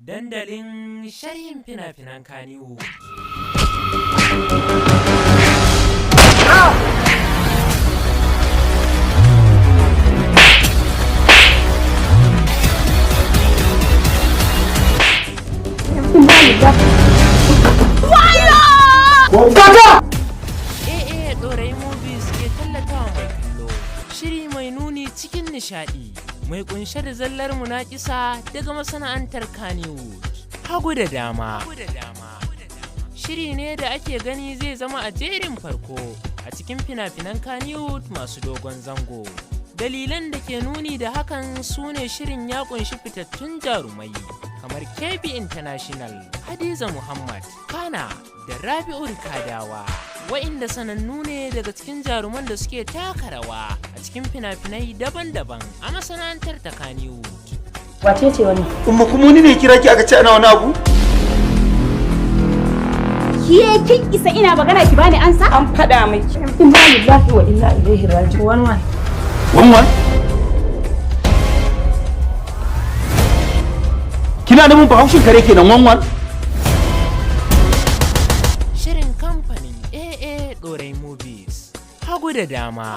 Dandalin sharhin fina-finan Kannywood. AA Ɗorayi Movies ke tallatawa mai kallo. Shiri mai nuni cikin nishaɗi, mai kunshe da zallar munakisa daga masana'antar Kannywood. Hagu da dama. Shiri ne da ake gani zai zama a jerin farko a cikin fina-finan Kannywood masu dogon zango. Dalilan da ke nuni da hakan su ne shirin ya kunshi fitattun jarumai kamar KB International, Hadiza Muhammad, Kana da Rabi'u Kadawa, wa'inda sanannu ne daga cikin jaruman da suke taka rawa a cikin fina-finai daban-daban a masana'antar ta Kannywood. Wace ce wannan? Umma, kuma wani ne kira ki aka ce ana wani abu? Ke kin isa ina magana ki bani ansa? An faɗa miki. Inna lillahi wa inna ilaihi raji'un. One one. One one? Kina nufin bahaushin kare kenan, one one? Shirin kamfanin AA Ɗorai Movies. Hagu da dama.